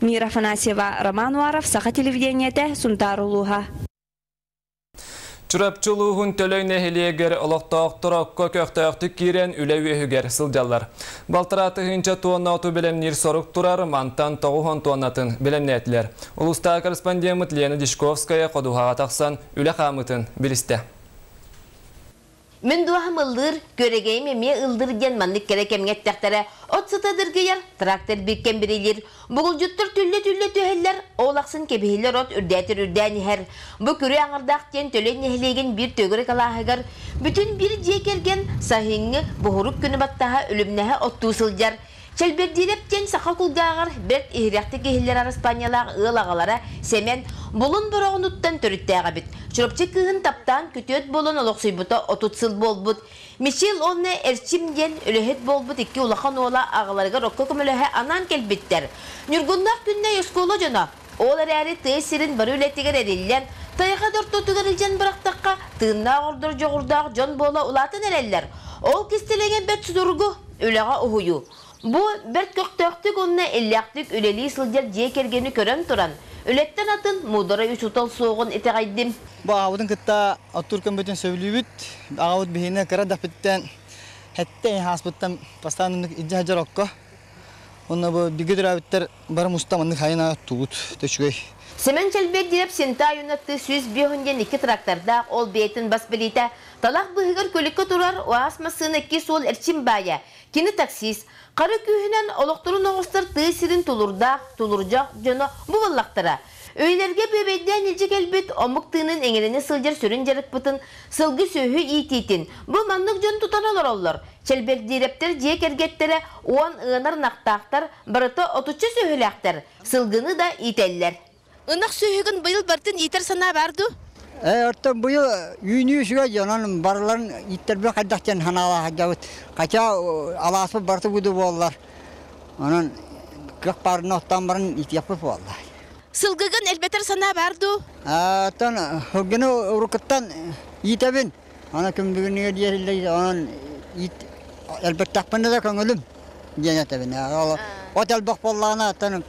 Мира Афанасьева, Роман Уаров, Саха телевидениетэ, Сунтаар улууһа. Чурапчы улууһун Төлөй нэһилиэгэр олохтоохтор окко көхтөөхтүк киирэн үлэ үөһүгэр сылдьаллар. Балтараа тыһыынча туонна оту бэлэмниир сорук турар, мантан 90 туоннатын бэлэмнээтилэр. Улуустааҕы корреспондеммыт Лена Дьячковская ходуһаҕа тахсан үлэ хаамыытын билистэ. Мин дууһам ыллыыр, күөрэгэйим эмиэ ыллыыр диэн маннык кэрэ кэмҥэ эттэхтэрэ, от сыта дыргыйар, трактор биир бирилиир. Бугулдьуттар түллэ-түллэ түһэллэр, ол ахсын кэбиһиллэр от үрдээтэр үрдээн иһэр. Бу күрүө аҥардаах диэн Төлөй нэһилиэгин биир төгүрүк алааһыгар бүтүн биир дьиэ кэргэн сайыҥҥы буһурук күнү баттаһа үлүмнэһэ оттуу сылдьар. Чэлбэрдиирэп диэн саха кулгааҕар бэрт иһирэхтик иһиллэр араспаанньалаах ыал аҕалара Сэмэн Булун Бороҕонуттан төрүттээх эбит. Чурапчы кыыһын таптаан күтүөт буолан олохсуйбута 30 сыл буолбут. Мичил уонна Эрчим диэн үлэһит буолбут икки улахан уола аҕаларыгар окко көмөлөһө анаан кэлбиттэр. Ньургуннаах Күннэй оскуола дьоно. Ол эрээри тыа сирин бары үлэтигэр эриллэн, тайҕа да ортотугар илдьэн бырахтахха, тыыннаах ордор дьоҕурдаах дьон буола улаатан эрэллэр. Ол кистэлэҥэ бэрт судургу, үлэҕэ уһуйуу. Бу бэрт көхтөөхтүк уонна иллээхтик үлэлии сылдьар дьиэ кэргэни көрөн туран, үлэттэн атын муударай учуутал суоҕун итэҕэйдим. Бу аҕабытын кытта оттуур көммүтүн сөбүлүүбүт. Аҕабыт биһиэнэ кыра эрдэхпиттэн сэттэ ааспыттан бастаан илдьэ сылдьар окко. Уонна бу бигэ төрөөбүттэр бары муста маннык хайын оттуубут үчүгэй. Семен Чэлбиэрдирэп Синтай уонна 150 диэн икки трактордаах ол бэйэтин бас билиитэ талах быыһыгар көлүккэ турар УАЗ массыына икки суол эрчим баайа. Кини таксист. Хары күүһүнэн олохторун оҥостор тыа сирин тулурдаах, тулурдьах дьоно бу буоллахтара. Өйлөргө бүөбэйдээн илдьэ кэлбит омук тыынын эҥэринэ сылдьар сүрүн дьарыкпытын сылгы сүөһү иитиитин бу маннык дьон тутан олороллор. Чэлбэрдиирэптэр дьиэ кэргэттэрэ 10 ыанар ынахтаахтар, барыта 30 сүөһүлээхтэр, сылгыны да иитэллэр. Ынах сүөһүгүн быйыл бартын иитэр санаа бар дуу? Оттон быйыл үүнүү үчүгэй, онон барыларын ииттэрбэ хайдах диэн санаалаах сылдьабыт. Хотя алааспыт барыта буду буоллар. Онон кыах баарына оттоон баран иитиэхпит буолла. Сылгыгын элбэтэр санаа бар дуу? Оттон сылгыны уруккуттан иитэбин. Аны күн бүгүнүгэр диэриллэр, онон иит элбэттэхпинэ да көҥүлүм диэн этэбин. От элбэх буоллаҕына, оттон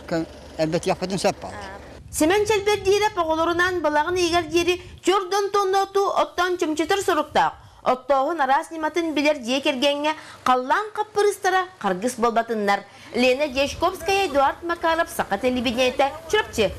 элбэтиэхпитин сөп буолла. Семен Чэлбэрдиирэп оҕолорунаан балаҕан ыйыгар диэри чордон тонноту оттоон чөмчөтөр соруктаах. Оттооһун араас ньыматын билэр дьиэ кэргэҥҥэ халлаан хаппырыыстара харгыс буолбатыннар. Лена Дьячковская, Эдуард Макаров, Саха телевидениетэ, Чурапчы.